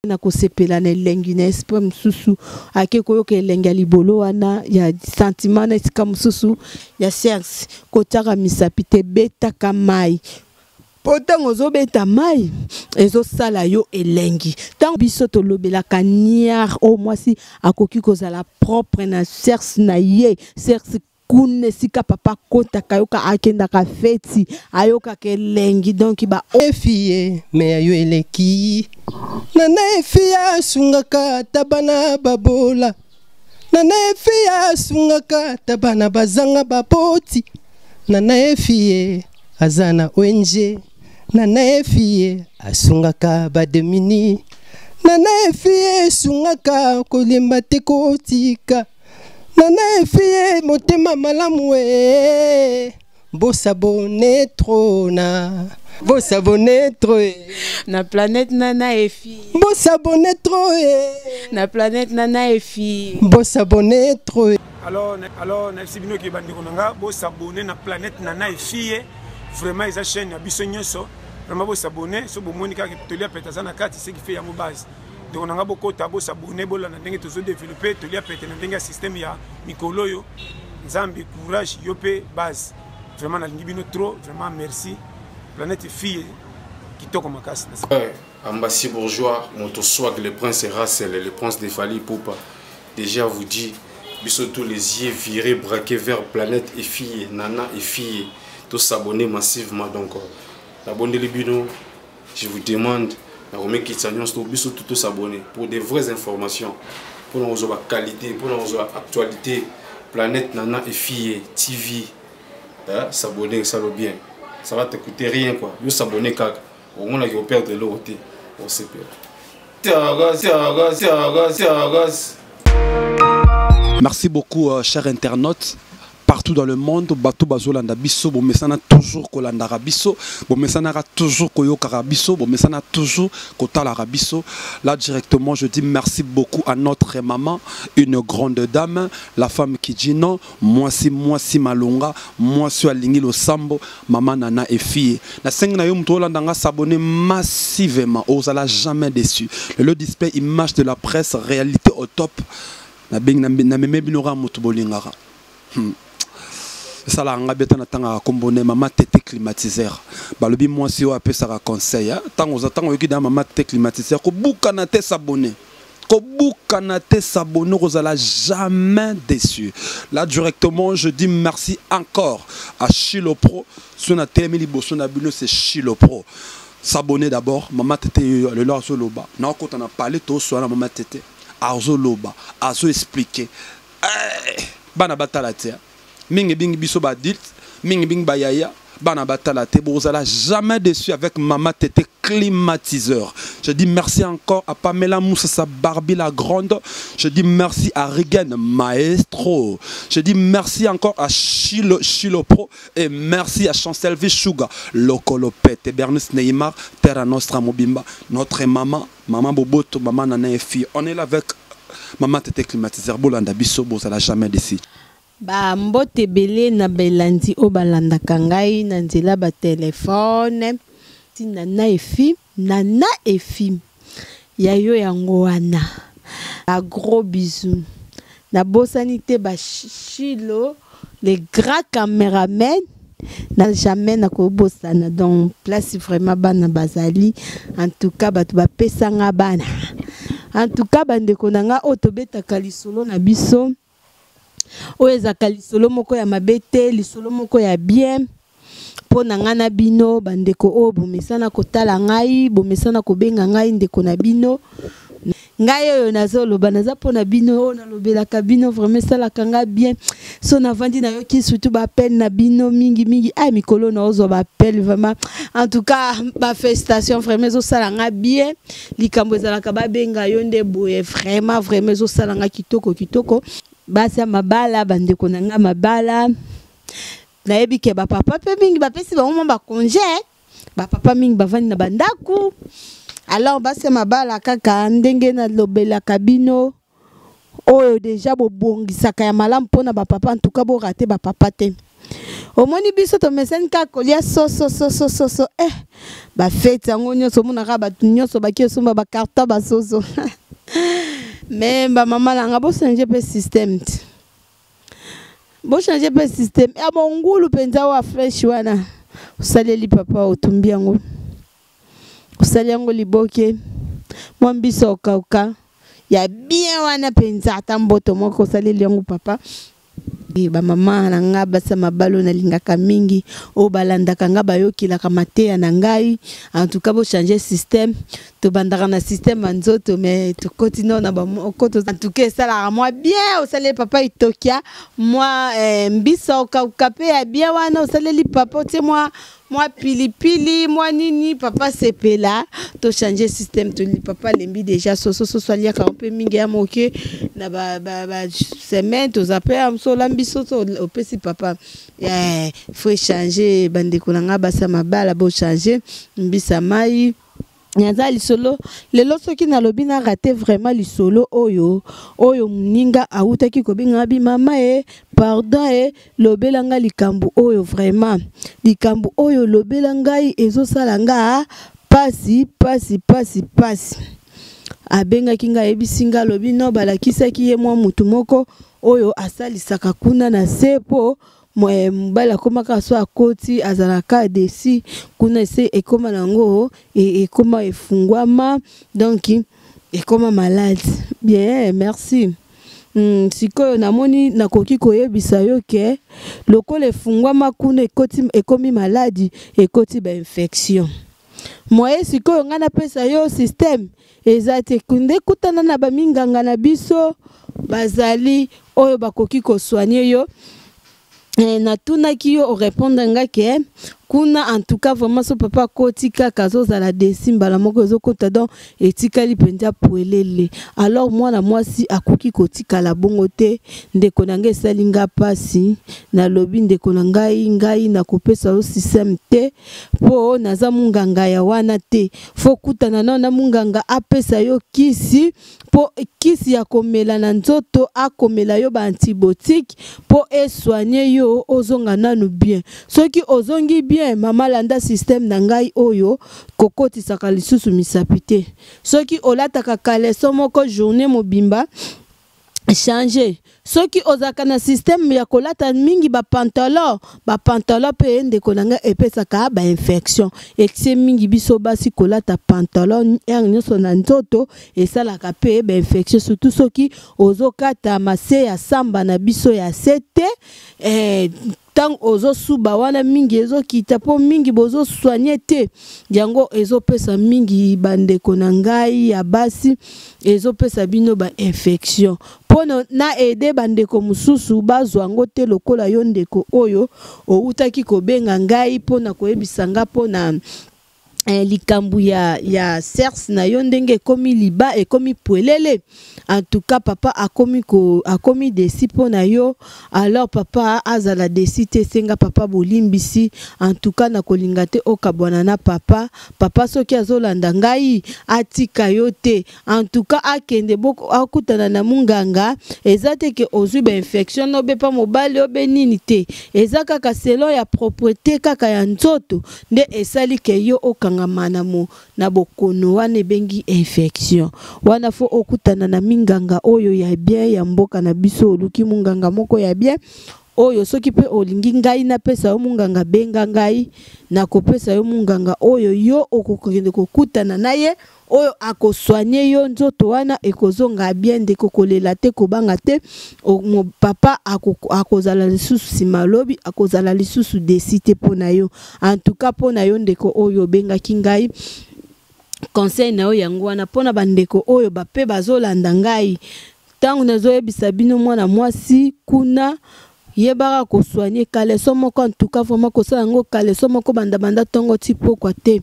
Na kosepela na elengi na esprit mosusu, ake koyoka elengi ya libolo wana ya sentiment na esika mosusu ya sexe. Kotiaka misapi te, betaka mai, mpo ntango ozobeta mai ezosala yo elengi. Ntango biso tolobelaka niar oyo, mwasi akoki kozala propre na sexe na ye, sexe kuna esika papa akotaka, ayoka, akendaka feti, ayokaka elengi. Donc ba Efie me ya yo eleki. Nana Efie asungaka ata bana babola. Nana Efie asungaka ata bana bazanga baboti. Nana Efie aza na ONG. Nana Efie asungaka bademini. Nana Efie esungaka, kolemba te, kotika. Nana Efie motema malamu e. Bosabonner trop na, bosabonner trop e. Na planète Nana Efi. Bosabonner trop e. Na planète Nana Efi. Bosabonner trop e. Alors nayebisi bino ke bandeko na nga, bosabonner na planète Nana Efie. Vraiment eza chaîne ya biso nyonso. Vraiment bosabonner. So bomoni kaka Tolia Pete aza na kati, ce qui fait yango base. Ndeko na nga, bokota, bosabonner, bolanda ndenge tozodévelopper Tolia Pete na ndenge ya système ya mikolo oyo. Nzambe, courage yo mpe base. Vraiment nalingi bino trop. Vraiment merci. Planète fille kitoko makasi. Ouais, Ambassi Bourgeois, Moto Swag, le prince Russell, le prince de Fally Ipupa. Déjà vous dit, biso tous les yeux virés, braqués vers planète et filles, Nana et filles, tous s'abonner massivement. Donc, abonnez bino, je vous demande, nakomekitisa nyonso, biso tout s'abonner pour des vraies informations, pour nous avoir qualité, pour nous avoir actualité. Planète Nana et filles TV, hein, s'abonner, ça va bien. Ça va te coûter rien quoi. Yo s'abonner kaka. Au moins là, yo perdre l'autre. On s'est perdu. Tiagas, tiagas, tiagas. Merci beaucoup, chers internautes partout dans le monde. Bato bazolanda biso, bomesana toujours kolandaka biso, bomesanaka toujours koyokaka biso, bomesana toujours kotalaka biso. Là directement, je dis merci beaucoup à notre maman, une grande dame, la femme qui dit non. Mwasi, mwasi malonga, mwasi alingi losambo, mama Nana et fille. Nasengi na yo moto olanda nga, s'abonner massivement, ozala jamais déçu. Le display image de la presse, réalité au top. Na bengi na meme bino ra moto bolingaka. Esalaka nga beta na ntangaka kombo ne mama Tete Climatiseur. Balobi mwasi oyo apesaka conseil. Ntango oza, ntango oyoki na mama Tete Climatiseur, kobukana te, s'abonner, kobukana te, s'abonner, kozala jamais déçu. Là directement, je dis merci encore à Chilo Pro. So na telemi liboso na bino, c'est Chilo Pro. S'abonner d'abord. Mama Tete lelo azoloba, naokota na parler toswana. Mama Tete azoloba, azo expliquer. Eh, bana batala te mingi mingi, biso baadulte mingi mingi, bayaya, bana batala te. Bozala jamais déçu avec mama Tete Climatiseur. Je dis merci encore à Pamela Moussa Barbie la grande. Je dis merci à Regan Maestro. Je dis merci encore à Chilo, Chilo Pro, et merci à Chancel Suga Lokolopete, Bernice Neymar, Terra Nostra Mobimba, notre maman, maman Boboto, maman Nana et fille. On est là avec maman Tete Climatiseur. Bolanda biso, bozala jamais déçu. Bambote ebele na belandi oyo balandaka ngai na nzela batelefone. Ntina na Efi, Nana Efi ya yo yango wana. Ba gros bisous. Nabosani te bashilo, les grands caméramen, na jamais nakobosana. Donc place vraiment bana bazali, en tout cas bato bapesanga bana, en tout cas bandeko na nga oyo tobetaka lisolo na biso, oyo ezalaka lisolo moko ya mabe te, lisolo moko ya bien mpo na ngai na bino. Bandeko oyo bomesana kotala ngai, bomesana kobenga ngai ndeko na bino, ngai oyo nazoloba naza mpo na bino, oyo nalobelaka bino, vraiment esalaka ngai bien. So navandi, nayoki surtout baappel na bino mingimingi. Ay, mikolo naozwa baappel, vraiment, en tout cas bafélicitation, vraiment ezosala ngai bien. Likambo ezalaka babenga yo nde boye, vraiment, vraiment ezosala ngai kitoko kitoko. Basi ya mabala, bandeko na ngai mabala, nayebi ke bapapa mpe mingi bapesi bango mwa bacongé, bapapa mingi bavandi na bandako. Alors basi ya mabala, kaka ndenge nalobelaka bino, oyo deja bobongisaka ya malamu mpona bapapa, ntuka borater bapapa te. Omoni biso tomesani kaka kolia soso soso soso eh bafeti yango nyonso omonaka bato nyonso baki osomba bakarton basoso. Me bamama na nga bochange mpe système te, bochange mpe système ya mongulu mpenza wa fresh wana osaleli papa, otumbi yango, osali yango liboke, mwa mbisi okauka ya bien wana mpenza, ata mboto moko osaleli yango papa. Bamama na nga basi ya mabala oyo nalingaka mingi, oyo balandaka nga, bayokelaka mateya na ngai, en tout cas bochange système. Tobandaka na système ya nzoto, mais tokoti no na bamokoto. En tout cas esalaka mwa bien, osaleli papa itokia mwa mbisa okauka mpe ya bien wana, osaleli papa, otie mwa pilipili, mwa nini, papa sepela. Tochange système, toli papa alembi déjà soso soso, aliaka mpe mingi ya moke na ba, ba, ba semaine toza mpe ya moso, olambi soso, opesi papa. Faut échanger, bandeko na nga basi ya mabala, bochange mbisa mai. Naza lisolo lelo, soki nalobi na rate vraiment lisolo oyo moninga awutaki kobenga bi mama e pardon e lobela nga likambo oyo, vraiment likambo oyo lobela ngai ezosala nga pasi pasi pasi pasi. Abengaki ngai, ayebisi ngai, alobi no balakisaki ye mwa mutu moko oyo asalisaka kuna na se, mpo mobali akomaka so akoti azalaka desi kuna, ese ekóma nango ekóma efungwama, donc ekóma malade bien. Merci. Sikoyo namoni nakoki koyebisa yo ke lokola efungwama kuna, ekoti, ekomi maladi, ekoti bainfection. Moye sikoyo ngai napesa yo système eza te, nde kutana na baminganga na biso bazali oyo bakoki kosoigne yo. Natunaki yo, orépondre nga ke kuna en tout cas vraiment so papa akoti kaka azozala desi, mbala moko ezokota, donc etikali mpenza pwelele. Alors mwana mwasi akoki kotikala bongo te. Ndeko na ngai, esali nga mpasi. Nalobi, ndeko na ngai, ngai nakopesa yo système te mpo naza munganga ya wana te. Fo kutana nao na munganga apesa yo kisi, mpo kisi ya komela na nzoto, akomela yo baantibiotique mpo esoigne yo, ozonga nanu bien. Soki ozongi bien, mama, landa système na ngai oyo: kokotisaka lisusu misapi te. Soki olataka caleçon moko journée mobimba, change. Soki ozalaka na système ya kolata mingi bapantalon, bapantalon mpe, ndeko na ngai, epesaka bainfection etie mingi. Biso basi kolata pantalon heure nyonso na nzoto esalaka mpe bainfection, surtout soki ozokata mase ya samba na biso ya se te. Ntango ozosuba wana mingi ezokita, mpo mingi bozosoigne te, yango ezopesa mingi, bandeko na ngai ya basi, ezopesa bino bainfection. Mpo na aider bandeko mosusu bazwa yango te lokola yo, ndeko oyo outaki kobenga ngai mpona koyebisa nga mpona likambo ya sexe na yo, ndenge ekomi liba, ekomi pwelele. En tout cas papa akomi desi mpo na yo. Alors papa azala desi te, esenga papa bolimbisi. En tout cas nakolinga te okabwana na papa. Papa soki azolanda ngai, atika yo te. En tout cas akende akutana na munganga. Eza te ke ozwi bainfection nobe pa mobali obe nini te, eza kaka selon ya propreté kaka ya nzoto nde esali ke yo okangama na bokono wana ebengi infection wana. Fo okutana na minganga oyo ya bien ya mboka na biso. Oluki munganga moko ya bien oyo, soki mpe olingi ngai napesa yo munganga, benga ngai, nakopesa yo munganga oyo yo okokende kokutana na ye, oyo akosoigne yo, nzoto wana ekozonga bien. Ndeko, kolela te, kobanga te. Papa akozala lisusu nsima lobi, akozala lisusu desi te mpo na yo. En tout cas mpo na yo, ndeko oyo obengaki ngai, conseil na yo yango wana. Mpona bandeko oyo bape bazolanda ngai, ntango nazoyebisa bino, mwana mwasi kuna, yebaka kosoigne caleçon moko. En tout cas vraiment kosala yango caleçon moko bandabanda ntongo ti pokwa te.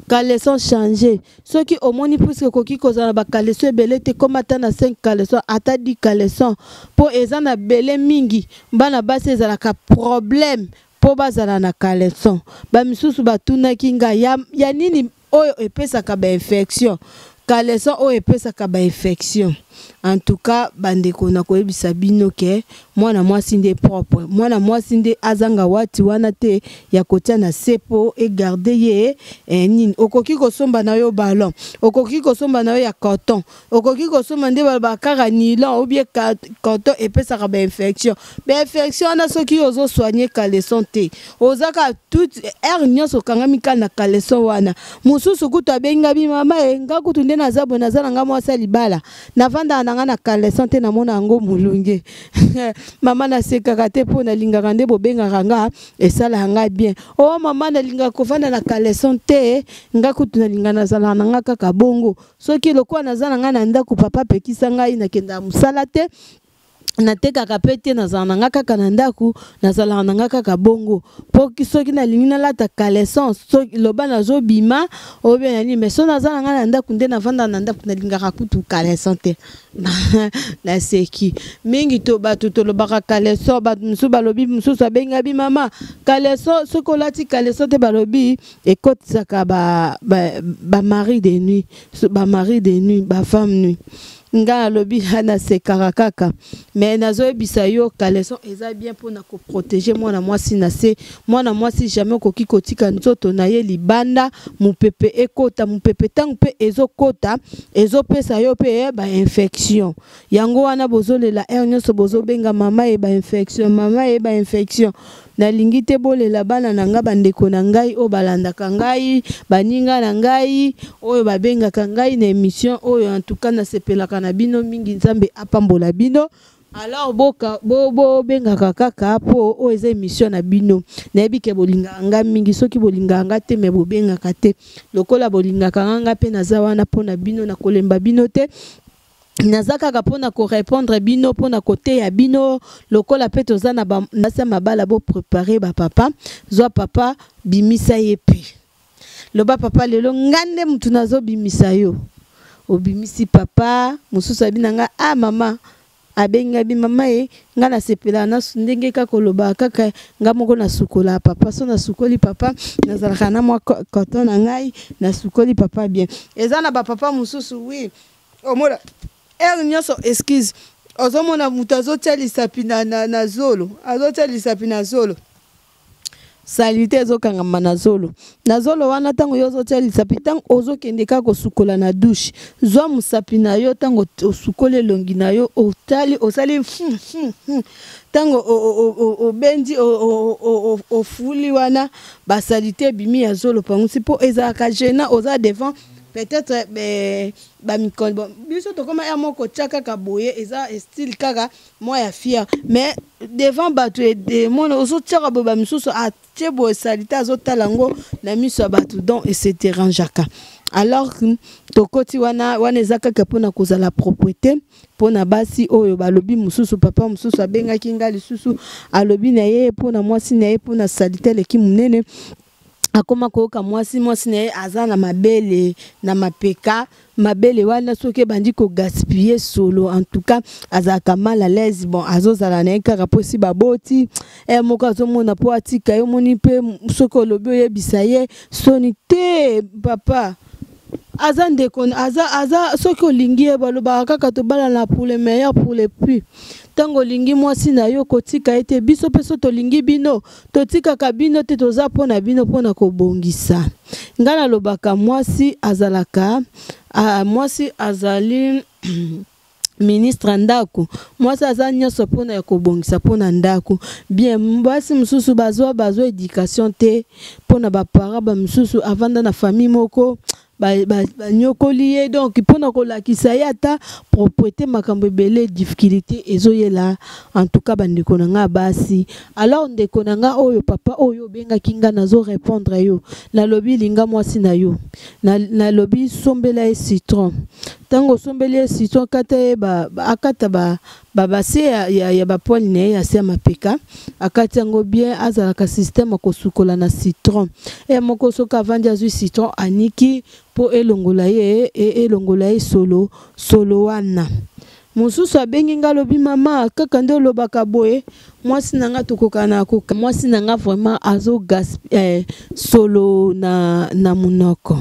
Caleçon change soki omoni, puisque ekoki kozala na bacaleçon ebele te, koma ata na 5 caleçon, ata 10 caleçon, mpo eza na bele mingi. Bana basi ezalaka problème mpo bazala na caleçon. Bamisusu batunaki ngai ya nini oyo epesaka bainfection, caleçon oyo epesaka bainfection. En tout cas bandeko nakoyebisa bino ke mwana mwasi nde propre, mwana mwasi nde azanga wati wana te ya kotia na se po egarde ye eh, nini. Okoki kosomba na yo ballon, okoki kosomba na yo ya coton, okoki kosomba nde balobaka kaka nylon ou bien coton epesaka ba infection. Ba infection wana soki ozo soigner caleçon te, oza kaka toute heure nyonso okangami kaka na caleçon wana. Mosusu kutu abengi nga bi mama e nga kutu nde naza boye, naza na nga mwasi ya libala, navandaka na nga na caleçon te, namona yango molunge. Mama nasekaka te mpo nalingaka nde bobengaka nga, esalaka nga bien. O mama nalingaka kovanda na caleçon te, nga kutu nalinga nazalaka na nga kaka bongo. Soki lokola naza na nga na ndako, papa apekisa ngai nakendaka mosala te, natekaka pe te, nazala na nga kaka na ndako, nazalaka na nga kaka bongo. Po soki nalingi nalata caleçon, soki loba nazobima ou bien nani, mais soki naza na nga na ndako nde navandaka na ndako, nalingaka kutu caleçon te. Naseki mingi to bato tolobaka caleçon, bato mosusu balobi, mosusu abengi abi mama caleçon, soki olati caleçon te balobi ekotisaka ba mari de nuit, ba mari de nuit, ba femme nuit. Nga nalobi nasekaka kaka, mais nazoyebisa yo caleçon eza bien mpona koprotéger mwana mwasi na se. Mwana mwasi jamais okoki kotika nzoto na ye libanda, mopepe ekota, mopepe ntango mpe ezokota ezopesa yo mpe ba infection. Yango wana bozolela heure nyonso, bozobenga mama ye ba infection, mama ye ba infection. Nalingi te bolela bana na nga, bandeko na ngai oyo balandaka ngai, baninga na ngai oyo babengaka ngai na émission oyo. En tout cas nasepelaka na bino mingi, Nzambe apambola bino. Alors boka bobengaka kaka po oyo eza émission na bino. Nayebi ke bolingaka nga mingi, soki bolingaka nga te me bobengaka te. Lokola bolingaka nga, nga mpe naza wana mpona bino, na kolemba bino te. Naza kaka mpona korépondre bino, mpona koteya bino. Lokola mpe toza na basi ya mabala, boprépare bapapa, zwa papa, bimisa ye mpe loba papa lelo nga nde mutu nazobimisa yo. Obimisi papa, mosusu abi na nga ah mama, abengi abi mama ye nga nasepelaka na ndenge kaka olobaka kaka nga moko nasukola papa. So nasukoli papa, nazalaka na mwa coton na ngai, nasukoli papa bien. Eza na bapapa mosusu, oui, omona heure nyonso, excuse, ozomona moto azotia lisapi na zolo, azotia lisapi na zolo, salite ezokangama na zolo, na zolo wana. Ntango yo ozotia lisapi, ntango ozokende kaka kosukola na douche, zwa mosapi na yo, ntango osukoli elongi na yo, otali, osali ntango obendi, ofuli wana, basalite ebimi ya zolo pangusi, mpo ezalaka gênant, oza devant peut-être bamikolo. Bon, biso tokóma ya moko tia kaka boye, eza style kaka mwa ya fier, mais devant bato emona ozotiaka boye, bamisusu atie boye salite, azotala yango na miso ya bato, donc ese dérangeaka. Alors tokoti wana, wana eza kaka mpona kozala propreté mpona basi oyo balobi. Mosusu, papa mosusu abengaki nga lisusu, alobi na ye mpona mwasi na ye, mpona salite eleki monene, akoma koyoka mwasi na ye aza na mabele na mapeka, mabele wana soki ebandi kogaspiller solo, en tout cas azalaka mal à l'aise. Bon, azozala na ye kaka mpo esi baboti e moko, azomona mpo atika ye. Omoni mpe soki olobi oyebisa ye soni te, papa aza ndeko, aza soki olingi ye, balobaka kaka tobalana pour le meilleur, pour le pire. Ntango olingi mwasi na yo, kotika ye te. Biso mpe so tolingi bino, totikaka bino te, toza mpo na bino mpona kobongisa. Ngai nalobaka mwasi azalaka, mwasi azali ministre ya ndako, mwasi aza nyonso mpona ya kobongisa mpona ndako bien. Basi mosusu bazwa éducation te mpona baparent, bamosusu avanda na famille moko, banyokoli ye, donc mpona kolakisa ye ata propreté, makambo ebele, difficulté ezoyela. En tout cas bandeko na nga basi, alors ndeko na nga oyo, papa oyo obengaki nga, nazorépondre yo, nalobi linga mwasi na yo, nalobi sombela ye citron. Ntango osombeli ye citron, kata ye akata babase ya bapoils na ye ya se ya mapeka, akati yango bien, azalaka système akosukola na citron e moko. Soki avandi, azwi citron, aniki mpo elongola ye solo, solo wana. Mosusu abengi nga, alobi mama kaka nde olobaka boye, mwasi na nga tokokana na koka, mwasi na nga vraiment azogas solo na monoko.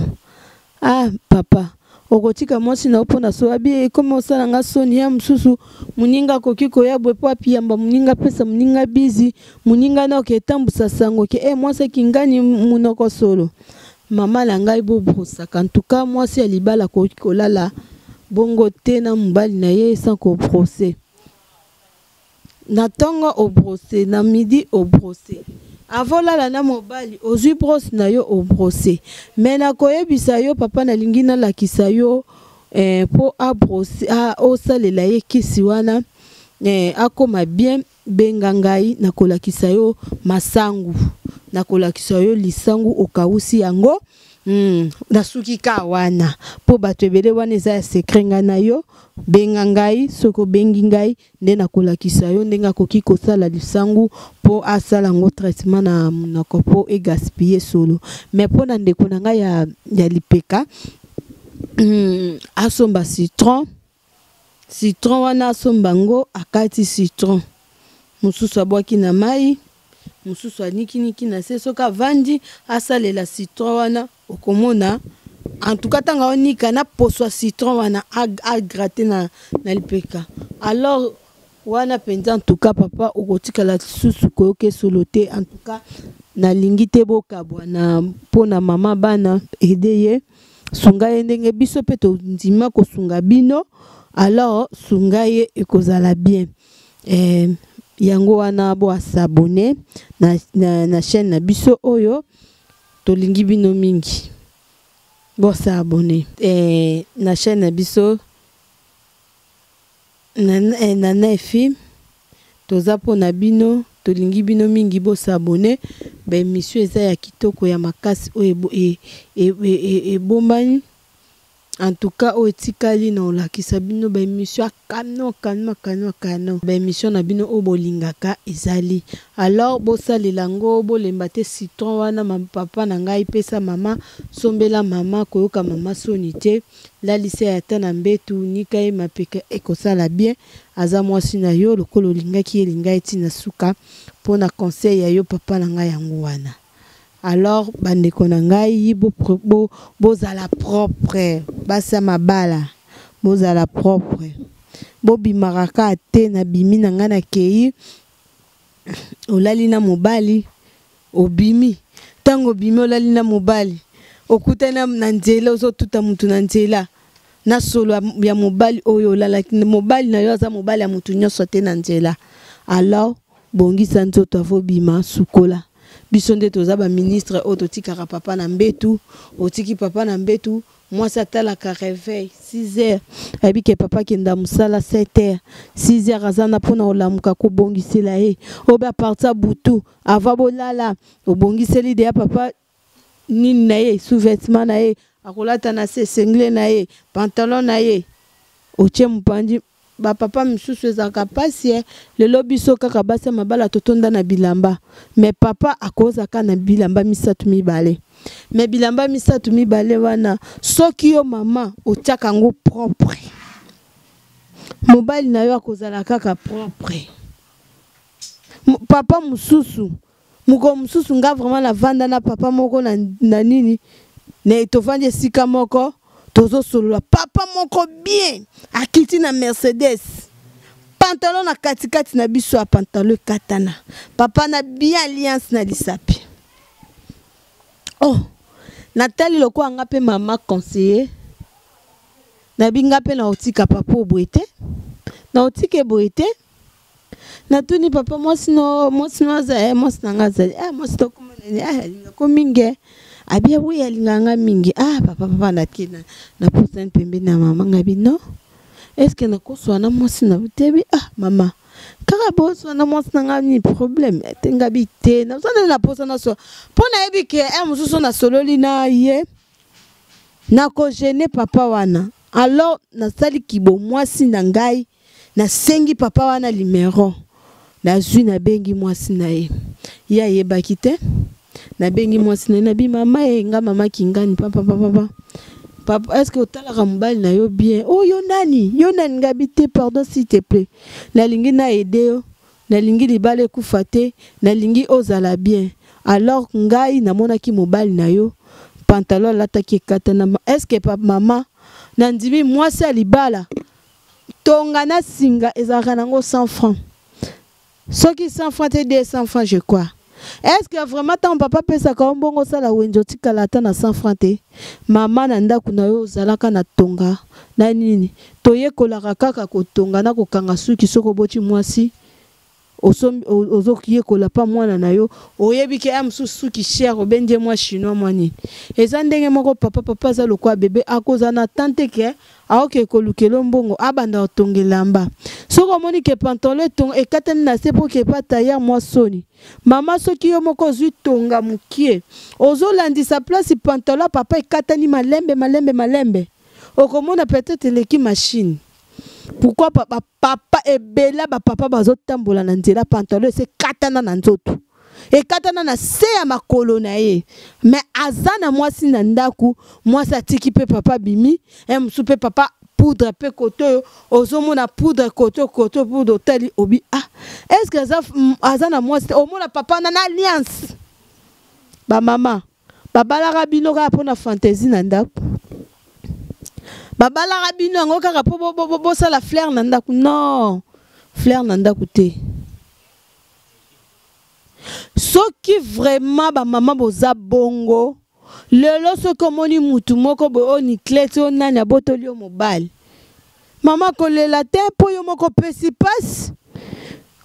Ah papa. Okotika mwasi na yo mpo na solo abi ekomi osala nga soni ya mosusu moninga akoki koya boye mpo apiyamba moninga apesa moninga bizi moninga na oke etambusa sango ke e mwasi akingani monoko solo. Mama na ngai bobrosaka ntuka mwasi ya libala akoki kolala bongo te na mobali na ye sans kobrose. Na tongo o brosse, na midi o brosse. Avant olala na mobali ozui brosse na yo o brosse. Mais nakoyebisa yo papa nalingi nalakisa yo eh, po a brosse, a osalela ye kisi wana eh, akoma bien benga ngai nakolakisa yo masangu nakolakisa yo lisangu okausi yango nasuki ka wana po bato ebele wana eza ya secret ngai na yo benga ngai soki obengi ngai nde nakolakisa yo ndenge akoki kosala lisangu mpo asala yango traitement na monoko mpo egaspille solo mais mpo na ndeko na ngai ya lipeka asomba citron citron wana asomba yango akati citron mosusu abwaki na mai mosusu anikiniki na se soki avandi asalela citron wana okomona en tout cas ntango aonika na poso ya citron wana agrate na lipeka alors wana mpenza en tout cas papa okotikala lisusu koyoka esolo te en tout cas nalingi te bokabwana mpo na mama bana aide ye sunga ye ndenge biso mpe tondima kosunga bino alors sunga ye ekozala bien yango wana bo asabone na chaîne na biso oyo tolingi bino mingi bo s'abonner na chaîne na biso na Efi toza pona bino tolingi bino mingi bo s'abonner ba émission eza ya kitoko ya makasi oyo ebombani en tout cas oyo etikali na olakisa bino ba émission ya canon canon canon canon ba émission na bino oyo bolingaka ezali alors bosalela yango bolemba te citron wana papa na ngai pesa mama sombela mama koyoka mama soni te lalisa ye ata na mbetu nika ye mapeka ekosala bien aza mwasi na yo lokola olingaki ye linga ye ntina suka mpona conseil ya yo papa na ngai yango wana alors bandeko na ngai bozala propre basi ya mabala bozala propre bobimaka kaka te nabimi na ngai nakei olali na mobali obimi ntango obimi olali na mobali okutani na nzela ozotuta mutu na nzela na solo ya mobali oyo olalaki mobali na yo aza mobali ya mutu nyonso te na nzela alors bongisa nzoto avobima sukola biso nde toza ba ministre oyo totikaka papa na mbetu otiki papa na mbetu mwasi atalaka réveil 6 heures ayebi ke papa akenda mosala 7 heures 6 heures aza na mpona kolamuka kobongisela ye oyo be apartir ya butu avant bolala obongiseli deya papa nini na ye sous-vêtement na ye akolata na se sengle na ye pantalon na ye otie mopanzi bapapa misusu ezalaka mpasi lelo biso kaka basi ya mabala totonda na bilamba mais papa akozaka na bilamba misato mibale mais bilamba misato mibale wana soki yo mama otiaka yango propre mobali na yo akozala kaka propre papa mosusu mokolo mosusu nga vraiment navanda na papa moko na nini na tovandi esika moko tozosolola papa moko bien akiti na Mercedes pantalon na katikati na biso ya pantalon ekatana papa na bien alliance na lisapi oh natali lokola nga mpe mama conseiller nayebi nga mpe naotika papa oboye te naotika eboye te natuni papa mwasi no mwasi no aza eh, mwasi na nga azali ah, mwasi tokoma nini ah, alingako mingi abia wi alingaka nga mingi ah, papa papa nake napusani pembeni na mama nga bi non est-ce nakoswana na mwasi na tebi ah mama kaka boswana mwasi na nga ni problème te nga bi te nazwana na posa naswa mpo nayebi ke mosusu nasololi na ye nakogene papa wana alors nasali kibo mwasi na ngai nasengi papa wana numero nazwi nabengi mwasi na ye ye ayebaki te nabengi mwasi na ye nabi mama ye nga mama kingani papa papa papa est-ce que otalaka mobali na yo bien oh yo nani ngabi te pardon s'il te plaît nalingi na aide yo nalingi libala ekufa te nalingi ozala bien alors ngai namonaki mobali na yo pantalon alataki ekatana est-ce que papa mama Nandimi mwasi ya libala, tonga na singa ezalaka nango 100 francs. Soki 100 francs te 200 francs je crois. Est-ce que vraiment tant papa pesaka yo mbongo osala wenze otikala ata na 100 francs te? Mama na ndako na yo ozalaka na tonga na nini? Toyekolaka kaka kotonga na kokanga suki soki oboti mwasi osombi ozoyekola pa mwana na yo oyebi ke ya mosusu suki cher obendi ye mwa chinois mwa nini eza ndenge moko papa papa aza lokola bebe akozala na temps te ke aoke kolukela mbongo abanda kotonga elamba soki omoni ke pantalon ekatani na se mpo ke epa tailleur mwa soni mama soki yo moko ozwi tonga mokie ozolandisa place pantalon papa ekatani malembe malembe malembe okomona peut-être eleki machine pourquoi papa papa ebela ba papa bazotambola na nzela pantalon ese katana na nzoto ekatana na se ya makolo na ye me aza na mwasi na ndako mwasi atiki mpe papa abimi e mosusu mpe papa poudre mpe kote oyo ozomona poudre kote kote poudre otali obi ah est ce que aza, aza na mwasi te omona papa wana na alliance bamama babalaka bino kaka mpo na fantaisie na ndako babalaka bino yango kaka mpo bosala flaire na ndako non flaire na ndako te soki vraiment bamama boza bongo lelo soki omoni mutu moko boye oyo niclete oyo nani abotoli yo mobali mama kolela te mpo yo moko opesi mpasi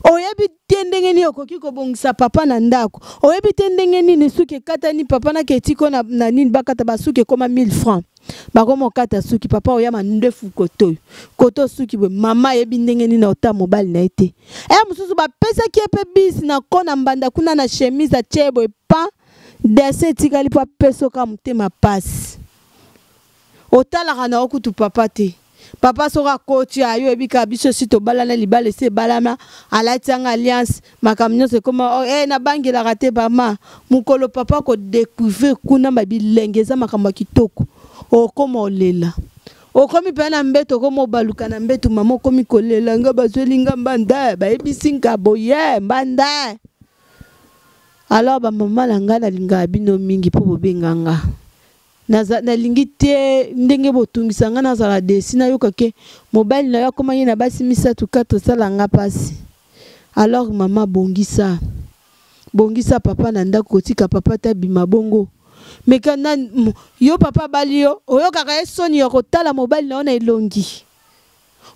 oyebi te ndenge nini okoki kobongisa papa na ndako oyebi te ndenge nini suki ekatani papa na ketiko na, na nini bakata basuki ekoma 1000 francs bakoma okata suki papa oya mandefu kotoyo koto suki boye mama ayebi ndenge nini ota mobali na ye te e mosusu bapesaki ye mpe bisi na ko na mbanda kuna na chemise atie boye pan dessin etikali mpo apesoka motema pasi otalaka na yo kutu papa te papa soki akoti ayo oyebi kaka biso esi tobalana libala esi ebalama alati yanga alliance makambo nyonso ekoma oh, eh, nabangelaka te bama mokolo papa akodecouvrir kuna ba bilenge eza makambo ya kitoko okoma olela okomi mpe na mbeto okoma obaluka na mbeto mama okomi kolela nga bazweli nga mbanda bayebisi nga boye mbanda alors bamama na ngai nalingaka bino mingi mpo bobenga nga nalingi te ndenge botungisa ngai nazala desi nayoka ke mobali na yo akomaki na basi misato 4 esala nga mpasi alors mama bongisa bongisa papa na ndako kotika papa te abima bongo meka na yo papa abali yo oyokaka ye soni ya kotala mobali na yo na elongi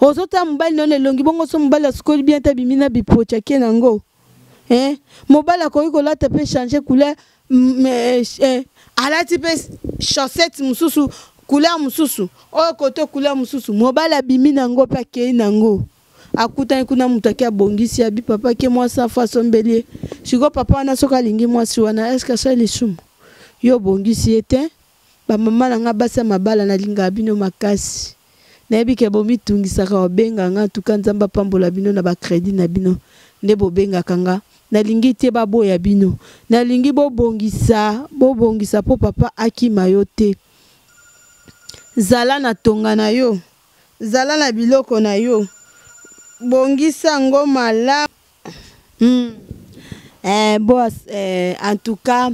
ozotala mobali na yo na elongi bongo so mobali asukoli bien te abimi na bipocha ake nango eh? Mobali akoki kolata mpe changer couleur eh, eh, alati mpe chaussette mosusu couleur mosusu oyo koto couleur mosusu mobali abimi nango mpe akei nango akutani kuna moto ake abongisi abi papa ke mwasi afa asombeli ye sikoyo papa wana soki alingi mwasi wana eske asali lisumu yo obongisi ye te bamama na nga basi ya mabala nalingaka bino makasi Nayebi ke bomitungisaka kobenga nga en tout cas Nzambe apambola bino na ba credit na bino nde bobengaka nga. Nalingi te baboya bino. Nalingi bobongisa, bobongisa po papa akima yo te. Zala na tonga na yo, zala na biloko na yo, bongisa ngo malamu. Hmm. Eh, boss, eh, en tout cas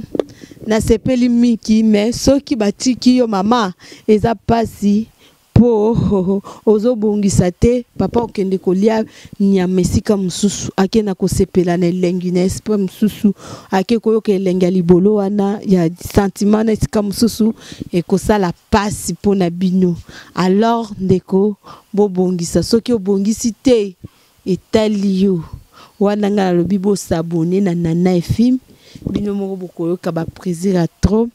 nasepeli mingi mais soki batiki yo mama eza pasi mpo ozobongisa te papa okende kolia nyama esika mosusu ake na kosepela na elengi na esprit mosusu ake koyoka elengi ya libolo wana ya sentiment na esika mosusu ekosala pasi mpo na bino alors ndeko bobongisa soki obongisi te Etali yo. Wana nga nalobi bo s'abonner na Nana Efim bino moko bokoyoka ba plaisir ya trop.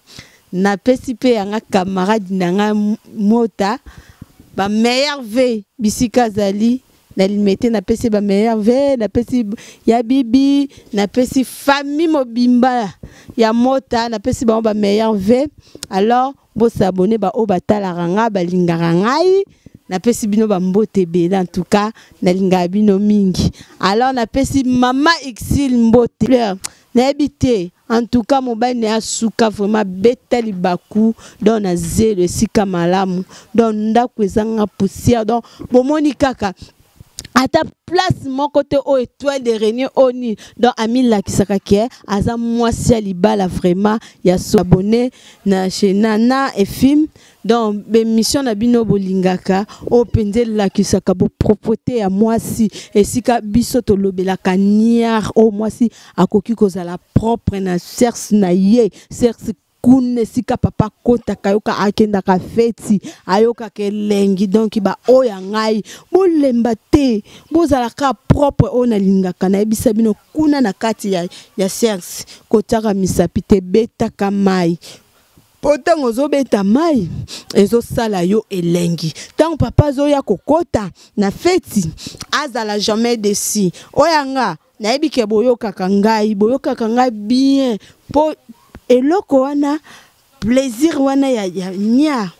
Napesi pe yanga camarade na nga Mota ba meilleur v bisika azali na limete napesi ba meilleur v napesi ya bibi napesi famille mobimba ya Mota napesi bango ba meilleur v alors Bo s'abonner ba oyo batalaka nga balingaka ngai napesi bino bambote ebele en tout cas nalingaka bino mingi alors napesi mama exil mbote fleur nayebi te en tout cas mobali na ye asuka vraiment beta libaku donc na zelo esika malamu donc ndako ezanga poussière donc bomoni kaka ata place moko te oyo étoile de réunion oyo nini donc amilakisaka ke aza mwasi ya libala vraiment ya so abonné na chez Nana et film. Donc bemission na bino bolingaka oyo mpenza elakisaka bopropreté ya mwasi, esika biso tolobelaka niar oyo mwasi akoki kozala propre na serse na ye, serse kuna esika papa akotaka, ayoka akendaka feti, ayokaka elengi. Donc baoyo ya ngai bolemba te, bozalaka propre. Oyo nalingaka nayebisa bino kuna na kati ya serse, kotiaka misapi te, betaka mai, mpo ntango ozobeta mai ezosala yo elengi. Ntango papa azoya kokota na feti, azala jamais déçu. Oyo yanga nayebi ke boyokaka ngai, boyokaka ngai bien, mpo eloko wana, plaisir wana ya nia.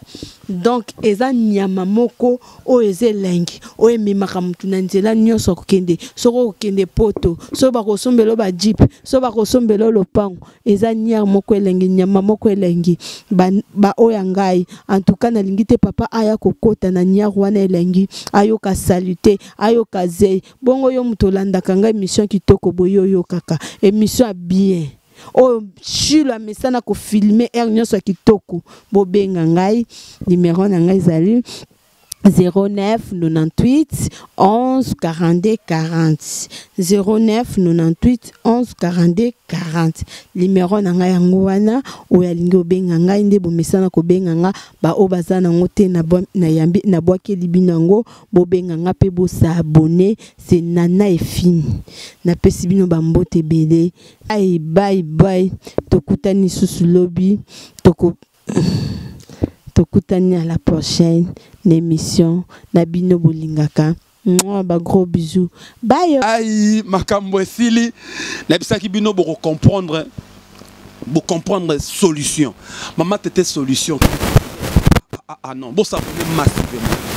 Donc eza nyama moko oyo eza elengi, oyo ememaka motu na nzela nyonso akokende. Soki okokende Poto, soki bakosombela bajeep, soki bakosombela lopango, eza niare moko elengi, nyama moko elengi. Baoyo ba ya ngai, en tout cas nalingi te papa aya kokota na niare wana elengi, ayoka salute, ayoka zei. Bongo yo moto olandaka ngai, émission kitoko boye, oyokaka émission ya bien oyo Shilo amesana kofilme heure nyonso ya kitoko, bobenga ngai. Numero na ngai ezali 09 98 11 42 40, 09 98 11 42 40, numero na ngai yango wana. Oyo alingi obenga ngai nde bomesana kobenga nga. Baoyo baza nango te, nayambi, nabwakeli bino yango. Bobenga nga mpe bos'abonner. C'est Nana Efini, napesi bino bambote ebele. Bye bye bye, tokutani lisusu lobi, toko tokutani à la prochaine na émission na bino bolingaka. Mwa ba gros bisous, bye. Ai, makambo esili. Nayebisaki bino bokocomprendre, bocomprendre solution. Mama Tete solution. Ah, ah non, bos'abonner massivement.